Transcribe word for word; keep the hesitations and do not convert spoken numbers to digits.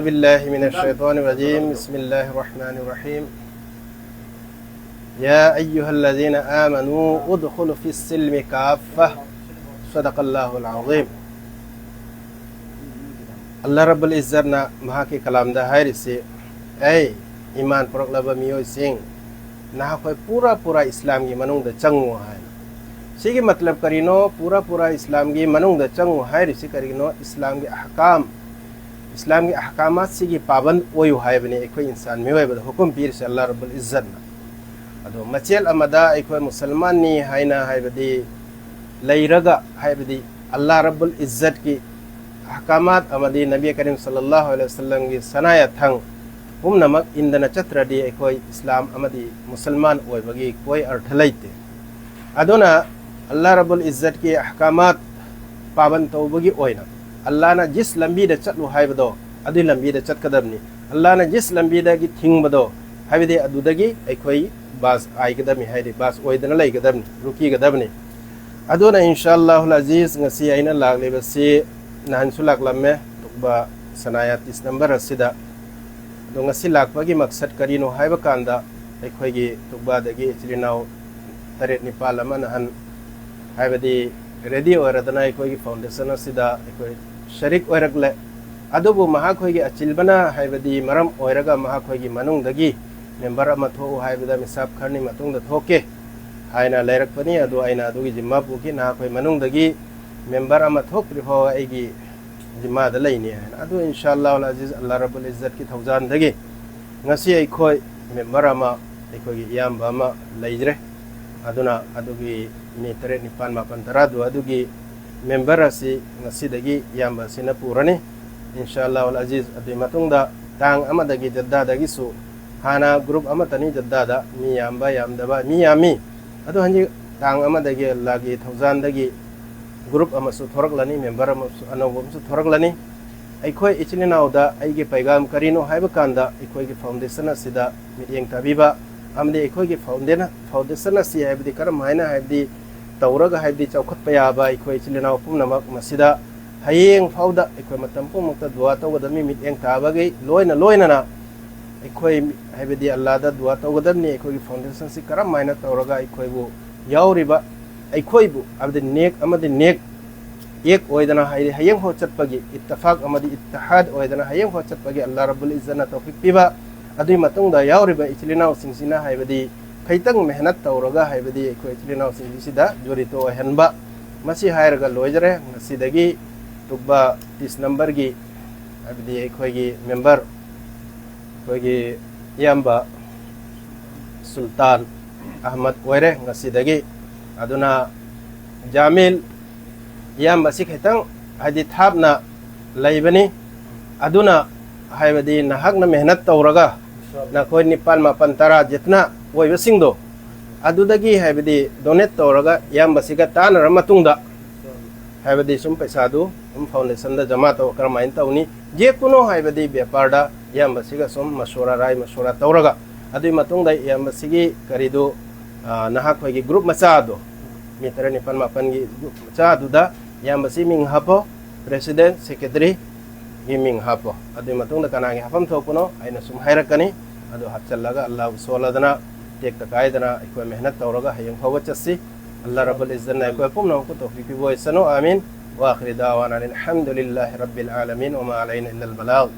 بالله من الشيطان الرجيم. بسم الله الرحمن الرحيم. يا أيها الذين آمنوا ادخلوا في السلم كافة. صدق الله العظيم. ꯑꯜꯂꯥꯍ ꯔꯕꯨꯜ ꯏꯖꯠꯅ ꯃꯍꯥꯛꯀꯤ ꯀꯂꯥꯝꯗ ꯍꯥꯏꯔꯤꯁꯤ, ꯑꯩ ꯏꯃꯥꯟ ꯄꯨꯔꯛꯂꯕ ꯃꯤꯑꯣꯏꯁꯤꯡ, ꯅꯍꯥꯛꯈꯣꯏ ꯄꯨꯔꯥ ꯄꯨꯔꯥ ꯏꯁꯂꯥꯝꯒꯤ ꯃꯅꯨꯡꯗ ꯆꯪꯉꯨ ꯍꯥꯏꯅ꯫ ꯁꯤꯒꯤ ꯃꯇꯂꯕ ꯀꯔꯤꯅꯣ? ꯄꯨꯔꯥ ꯄꯨꯔꯥ ꯏꯁꯂꯥꯝꯒꯤ ꯃꯅꯨꯡꯗ ꯆꯪꯉꯨ ꯍꯥꯏꯔꯤꯁꯤ ꯀꯔꯤꯒꯤꯅꯣ? ꯏꯁꯂꯥꯝꯒꯤ ꯑꯍꯀꯥꯝ, ꯏꯁꯂꯥꯝꯒꯤ ꯑꯍꯀꯥꯃꯥꯠꯁꯤꯒꯤ ꯄꯥꯕꯟ ꯑꯣꯏꯌꯨ ꯍꯥꯏꯕꯅꯤ ꯑꯩꯈꯣꯏ ꯏꯟꯁꯥꯟ ꯃꯤꯑꯣꯏꯕꯗ ꯍꯨꯀꯨꯝ ꯄꯤꯔꯤꯁꯦ ꯑꯜꯂꯥꯍ ꯔꯕꯨꯜ ꯏꯖꯠꯅ꯫ ꯑꯗꯣ ꯃꯆꯦꯠ ꯑꯃꯗ ꯑꯩꯈꯣꯏ ꯃꯨꯁꯜꯃꯥꯟꯅꯤ ꯍꯥꯏꯅ, ꯍꯥꯏꯕꯗꯤ ꯂꯩꯔꯒ, ꯍꯥꯏꯕꯗꯤ ꯑꯜꯂꯥꯍ ꯔꯕꯨꯜ ꯏꯖꯠꯀꯤ ꯑꯍꯀꯥꯃꯥꯠ ꯑꯃꯗꯤ ꯅꯕꯤ ꯀꯔꯤꯝ ꯁꯜꯂꯜꯂꯥꯍꯨ ꯑꯂꯩꯍꯤ ꯋꯁꯜꯂꯝꯒꯤ ꯁꯅꯥ ꯌꯥꯊꯪ ꯄꯨꯝꯅꯃꯛ ꯏꯟꯗꯅ ꯆꯠꯇ꯭ꯔꯗꯤ ꯑꯩꯈꯣꯏ ꯏꯁꯂꯥꯝ ꯑꯃꯗꯤ ꯃꯨꯁꯜꯃꯥꯟ ꯑꯣꯏꯕꯒꯤ ꯀꯣꯏ ꯑꯔꯊ ꯂꯩꯇꯦ꯫ ꯑꯗꯨꯅ ꯑꯜꯂꯥꯍ ꯔꯕꯨꯜ ꯏꯖꯠꯀꯤ ꯑꯍꯀꯥꯃꯥꯠ ꯄꯥꯕꯟ ꯇꯧꯕꯒꯤ ꯑꯣꯏꯅ ꯑꯜꯂꯥꯍꯅ ꯖꯤꯁ ꯂꯝꯕꯤꯗ ꯆꯠꯂꯨ ꯍꯥꯏꯕꯗꯣ, ꯑꯗꯨꯒꯤ ꯂꯝꯕꯤꯗ ꯆꯠꯀꯗꯕꯅꯤ꯫ ꯑꯜꯂꯥꯍꯅ ꯖꯤꯁ ꯂꯝꯕꯤꯗꯒꯤ ꯊꯤꯡꯕꯗꯣ, ꯍꯥꯏꯕꯗꯤ ꯑꯗꯨꯗꯒꯤ ꯑꯩꯈꯣꯏ ꯕꯥꯁ ꯑꯥꯏꯒꯗꯕꯅꯤ, ꯍꯥꯏꯗꯤ ꯕꯥꯁ ꯑꯣꯏꯗꯅ ꯂꯩꯒꯗꯕꯅꯤ, ꯔꯨꯀꯤꯒꯗꯕꯅꯤ꯫ ꯑꯗꯨꯅ ꯏꯟꯁꯥ ꯑꯜꯂꯥꯍꯨꯜ ꯑꯖꯤꯖ, ꯉꯁꯤ ꯑꯩꯅ ꯂꯥꯛꯂꯤꯕꯁꯤ ꯅꯍꯥꯟꯁꯨ ꯂꯥꯛꯂꯝꯃꯦ, ꯇꯨꯛꯕꯥ ꯁꯅꯥꯌꯥ ꯇꯤꯁ ꯅꯝꯕꯔ ꯑꯁꯤꯗ꯫ ꯑꯗꯣ ꯉꯁꯤ ꯂꯥꯛꯄꯒꯤ ꯃꯛꯁꯠ ꯀꯔꯤꯅꯣ ꯍꯥꯏꯕ ꯀꯥꯟꯗ, ꯑꯩꯈꯣꯏꯒꯤ ꯇꯨꯛꯕꯥꯗꯒꯤ ꯏꯆꯤꯜ ꯏꯅꯥꯎ ꯇꯔꯦꯠ ꯅꯤꯄꯥꯜ ꯑꯃ ꯅꯍꯥꯟ, ꯍꯥꯏꯕꯗꯤ, ꯔꯦꯗꯤ ꯑꯣꯏꯔꯗꯅ ꯑꯩꯈꯣꯏꯒꯤ ꯐꯥꯎꯟꯗꯦꯁꯟ ꯑꯁꯤꯗ ꯑꯩꯈꯣꯏ ꯁꯔꯤꯛ ꯑꯣꯏꯔꯛꯂꯦ꯫ ꯑꯗꯨꯕꯨ ꯃꯍꯥꯛꯈꯣꯏꯒꯤ ꯑꯆꯤꯟꯕꯅ, ꯍꯥꯏꯕꯗꯤ, ꯃꯔꯝ ꯑꯣꯏꯔꯒ ꯃꯍꯥꯛꯈꯣꯏꯒꯤ ꯃꯅꯨꯡꯗꯒꯤ ꯃꯦꯝꯕꯔ ꯑꯃ ꯊꯣꯛꯎ ꯍꯥꯏꯕꯗ ꯃꯤꯁꯥꯞ ꯈꯔꯅꯤ ꯃꯇꯨꯡꯗ ꯊꯣꯛꯀꯦ ꯍꯥꯏꯅ ꯂꯩꯔꯛꯄꯅꯤ꯫ ꯑꯗꯨ ꯑꯩꯅ ꯑꯗꯨꯒꯤ ꯖꯤꯝꯃꯥ ꯄꯨꯈꯤ꯫ ꯅꯍꯥꯛꯈꯣꯏ ꯃꯅꯨꯡꯗꯒꯤ ꯃꯦꯝꯕꯔ ꯑꯃ ꯊꯣꯛꯇ꯭ꯔꯤ ꯐꯥꯎ ꯑꯩꯒꯤ ꯖꯤꯝꯃꯥꯗ ꯂꯩꯅꯤ ꯍꯥꯏꯅ꯫ ꯑꯗꯨ ꯏꯟꯁꯥ ꯑꯜꯂꯥꯍꯨꯜ ꯑꯖꯤꯖ, ꯑꯜꯂꯥꯍ ꯔꯕꯨꯜ ꯏꯖꯠꯀꯤ ꯊꯧꯖꯥꯜꯗꯒꯤ ꯉꯁꯤ ꯑꯩꯈꯣꯏ ꯃꯦꯝꯕꯔ ꯑꯃ, ꯑꯩꯈꯣꯏꯒꯤ ꯏꯌꯥꯝꯕ ꯑꯃ ꯂꯩꯖꯔꯦ꯫ ꯑꯗꯨꯅ ꯑꯗꯨꯒꯤ ꯃꯤ ꯇꯔꯦꯠ, ꯅꯤꯄꯥꯜ, ꯃꯥꯄꯜ, ꯇꯔꯥꯗꯨ ꯑꯗꯨꯒꯤ ꯃꯦꯝꯕꯔ ꯑꯁꯤ ꯉꯁꯤꯗꯒꯤ ꯏꯌꯥꯝꯕ ꯑꯁꯤꯅ ꯄꯨꯔꯅꯤ꯫ ꯏꯟꯁꯥ ꯑꯜꯂꯥꯍꯨꯜ ꯑꯖꯤꯖ, ꯑꯗꯨꯒꯤ ꯃꯇꯨꯡꯗ ꯇꯥꯡ ꯑꯃꯗꯒꯤ ꯖꯗꯥꯗꯒꯤꯁꯨ, ꯍꯥꯟꯅ ꯒ꯭ꯔꯨꯞ ꯑꯃꯠꯇꯅꯤ ꯖꯗꯥꯗ, ꯃꯤ ꯌꯥꯝꯕ ꯌꯥꯝꯗꯕ ꯃꯤ ꯌꯥꯝꯃꯤ꯫ ꯑꯗꯣ ꯍꯧꯖꯤꯛ ꯇꯥꯡ ꯑꯃꯗꯒꯤ ꯑꯜꯂꯥꯍꯒꯤ ꯊꯧꯖꯥꯜꯗꯒꯤ ꯒ꯭ꯔꯨꯞ ꯑꯃꯁꯨ ꯊꯣꯔꯛꯂꯅꯤ, ꯃꯦꯝꯕꯔ ꯑꯃꯁꯨ, ꯑꯅꯧꯕ ꯑꯃꯁꯨ ꯊꯣꯔꯛꯂꯅꯤ꯫ ꯑꯩꯈꯣꯏ ꯏꯆꯤꯜ ꯏꯅꯥꯎꯗ ꯑꯩꯒꯤ ꯄꯩꯒꯥꯝ ꯀꯔꯤꯅꯣ ꯍꯥꯏꯕ ꯀꯥꯟꯗ, ꯑꯩꯈꯣꯏꯒꯤ ꯐꯥꯎꯟꯗꯦꯁꯟ ꯑꯁꯤꯗ ꯃꯤꯠꯌꯦꯡ ꯇꯥꯕꯤꯕ ꯑꯃꯗꯤ ꯑꯩꯈꯣꯏꯒꯤ ꯐꯥꯎꯟꯗꯦꯅ-, ꯐꯥꯎꯟꯗꯦꯁꯟ ꯑꯁꯤ, ꯍꯥꯏꯕꯗꯤ, ꯀꯔꯝ ꯍꯥꯏꯅ, ꯍꯥꯏꯕꯗꯤ, ꯇꯧꯔꯒ, ꯍꯥꯏꯕꯗꯤ, ꯆꯥꯎꯈꯠꯄ ꯌꯥꯕ, ꯑꯩꯈꯣꯏ ꯏꯆꯤꯜ ꯏꯅꯥꯎ ꯄꯨꯝꯅꯃꯛ ꯃꯁꯤꯗ ꯍꯌꯦꯡ ꯐꯥꯎꯗ ꯑꯩꯈꯣꯏ ꯃꯇꯝ ꯄꯨꯝꯅꯃꯛꯇ ꯗꯨꯋꯥ ꯇꯧꯒꯗꯕꯅꯤ꯫ ꯃꯤꯠꯌꯦꯡ ꯇꯥꯕꯒꯤ ꯂꯣꯏꯅ ꯂꯣꯏꯅꯅ ꯑꯩꯈꯣꯏ, ꯍꯥꯏꯕꯗꯤ ꯑꯜꯂꯥꯗ ꯗꯨꯋꯥ ꯇꯧꯒꯗꯕꯅꯤ꯫ ꯑꯩꯈꯣꯏꯒꯤ ꯐꯥꯎꯟꯗꯦꯁꯟꯁꯤ ꯀꯔꯝ ꯍꯥꯏꯅ ꯇꯧꯔꯒ ꯑꯩꯈꯣꯏꯕꯨ ꯌꯥꯎꯔꯤꯕ, ꯑꯩꯈꯣꯏꯕꯨ ꯍꯥꯏꯕꯗꯤ ꯅꯦꯛ ꯑꯃꯗꯤ ꯅꯦꯛ ꯌꯦꯛ ꯑꯣꯏꯗꯅ, ꯍꯥꯏꯗꯤ ꯍꯌꯦꯡ ꯐꯥꯎ ꯆꯠꯄꯒꯤ ꯏꯠꯇꯐꯥꯛ ꯑꯃꯗꯤ ꯏꯠꯇꯤꯍꯥꯗ ꯑꯣꯏꯗꯅ ꯍꯌꯦꯡ ꯐꯥꯎ ꯆꯠꯄꯒꯤ ꯑꯜꯂꯥ ꯔꯕꯨꯜ ꯏꯖꯠꯅ ꯇꯧꯐꯤꯛ ꯄꯤꯕ꯫ ꯑꯗꯨꯒꯤ ꯃꯇꯨꯡꯗ ꯌꯥꯎꯔꯤꯕ ꯏꯆꯤꯜ ꯏꯅꯥꯎꯁꯤꯡꯁꯤꯅ ꯍꯥꯏꯕꯗꯤ ꯈꯩꯇꯪ ꯃꯦꯍꯅꯠ ꯇꯧꯔꯒ ꯍꯥꯏꯕꯗꯤ ꯑꯩꯈꯣꯏ ꯏꯆꯤꯜ ꯏꯅꯥꯎꯁꯤꯡꯁꯤꯗ ꯖꯨꯔꯤꯇꯣ ꯑꯣꯏꯍꯟꯕ꯫ ꯃꯁꯤ ꯍꯥꯏꯔꯒ ꯂꯣꯏꯖꯔꯦ꯫ ꯉꯁꯤꯗꯒꯤ ꯇꯨꯛꯕꯥ ꯇꯤꯁ ꯅꯝꯕꯔꯒꯤ ꯍꯥꯏꯕꯗꯤ ꯑꯩꯈꯣꯏꯒꯤ ꯃꯦꯝꯕꯔ, ꯑꯩꯈꯣꯏꯒꯤ ꯏꯌꯥꯝꯕ ꯁꯨꯜꯇꯥꯟ ꯑꯍꯃꯗ ꯑꯣꯏꯔꯦ ꯉꯁꯤꯗꯒꯤ꯫ ꯑꯗꯨꯅ ꯖꯥꯃꯤꯜ, ꯏꯌꯥꯝꯕꯁꯤ ꯈꯤꯇꯪ ꯍꯥꯏꯗꯤ ꯊꯥꯞꯅ ꯂꯩꯕꯅꯤ꯫ ꯑꯗꯨꯅ ꯍꯥꯏꯕꯗꯤ ꯅꯍꯥꯛꯅ ꯃꯦꯍꯅꯠ ꯇꯧꯔꯒ ꯅꯈꯣꯏ ꯅꯤꯄꯥꯜ, ꯃꯥꯄꯜ, ꯇꯔꯥ ꯖꯤꯠꯅ ꯑꯣꯏꯕꯁꯤꯡꯗꯣ ꯑꯗꯨꯗꯒꯤ ꯍꯥꯏꯕꯗꯤ ꯗꯣꯅꯦꯠ ꯇꯧꯔꯒ ꯏꯌꯥꯝꯕꯁꯤꯒ ꯇꯥꯟꯅꯔ ꯃꯇꯨꯡꯗ ꯍꯥꯏꯕꯗꯤ ꯁꯨꯝ ꯄꯩꯁꯥꯗꯨ ꯁꯨꯝ ꯐꯥꯎꯟꯗꯦꯁꯟꯗ ꯖꯃꯥ ꯇꯧ ꯀꯔꯝꯍꯥꯏꯅ ꯇꯧꯅꯤ? ꯌꯦꯛꯄꯅꯣ ꯍꯥꯏꯕꯗꯤ ꯕꯦꯄꯥꯔꯗ ꯏꯌꯥꯝꯕꯁꯤꯒ ꯁꯨꯝ ꯃꯁꯣꯔꯥ, ꯔꯥꯏ ꯃꯁꯣꯔꯥ ꯇꯧꯔꯒ ꯑꯗꯨꯒꯤ ꯃꯇꯨꯡꯗ ꯏꯌꯥꯝꯕꯁꯤꯒꯤ ꯀꯔꯤꯗꯨ, ꯑ, ꯅꯍꯥꯛꯈꯣꯏꯒꯤ ꯒ꯭ꯔꯨꯞ ꯃꯆꯥꯗꯣ, ꯃꯤ ꯇꯔꯦꯠ ꯅꯤꯄꯥꯜ ꯃꯥꯄꯜꯒꯤ ꯒ꯭ꯔꯨꯞ ꯃꯆꯥꯗꯨꯗ ꯏꯌꯥꯝꯕꯁꯤ ꯃꯤꯡ ꯍꯥꯞꯄꯣ, ꯄ꯭ꯔꯦꯁꯤꯗꯦꯟꯠ, ꯁꯦꯀ꯭ꯔꯦꯇꯔꯤꯒꯤ ꯃꯤꯡ ꯍꯥꯞꯄꯣ꯫ ꯑꯗꯨꯒꯤ ꯃꯇꯨꯡꯗ ꯀꯅꯥꯒꯤ ꯍꯥꯞꯐꯝ ꯊꯣꯛꯄꯅꯣ ꯑꯩꯅ ꯁꯨꯝ ꯍꯥꯏꯔꯛꯀꯅꯤ꯫ ꯑꯗꯨ ꯍꯥꯞꯆꯤꯜꯂꯒ ꯑꯜꯂꯥꯍꯕꯨ ꯁꯣꯜꯂꯗꯅ ꯇꯦꯛꯇ ꯀꯥꯏꯗꯅ ꯑꯩꯈꯣꯏ ꯃꯦꯍꯅꯠ ꯇꯧꯔꯒ ꯍꯌꯦꯡ ꯐꯥꯎꯕ ꯆꯠꯁꯤ꯫ ꯑꯜꯂꯥꯍ ꯔꯕꯨꯜ ꯏꯖꯠꯅ ꯑꯩꯈꯣꯏ ꯄꯨꯝꯅꯃꯛꯄꯨ ꯇꯧꯐꯤꯛ ꯄꯤꯕ ꯑꯣꯏꯁꯅꯨ꯫ ꯑꯥꯃꯤꯟ꯫ ꯋꯥꯈꯤꯔ ꯗꯥꯋꯥꯅ ꯑꯅꯤꯜ ꯍꯝꯗꯨꯂꯤꯜꯂꯥꯍꯤ ꯔꯕꯤꯜ ꯑꯥꯂꯃꯤꯟ꯫ ꯋꯃꯥ ꯑꯂꯩꯅ ꯏꯜꯂꯜ ꯕꯂꯥꯒ꯫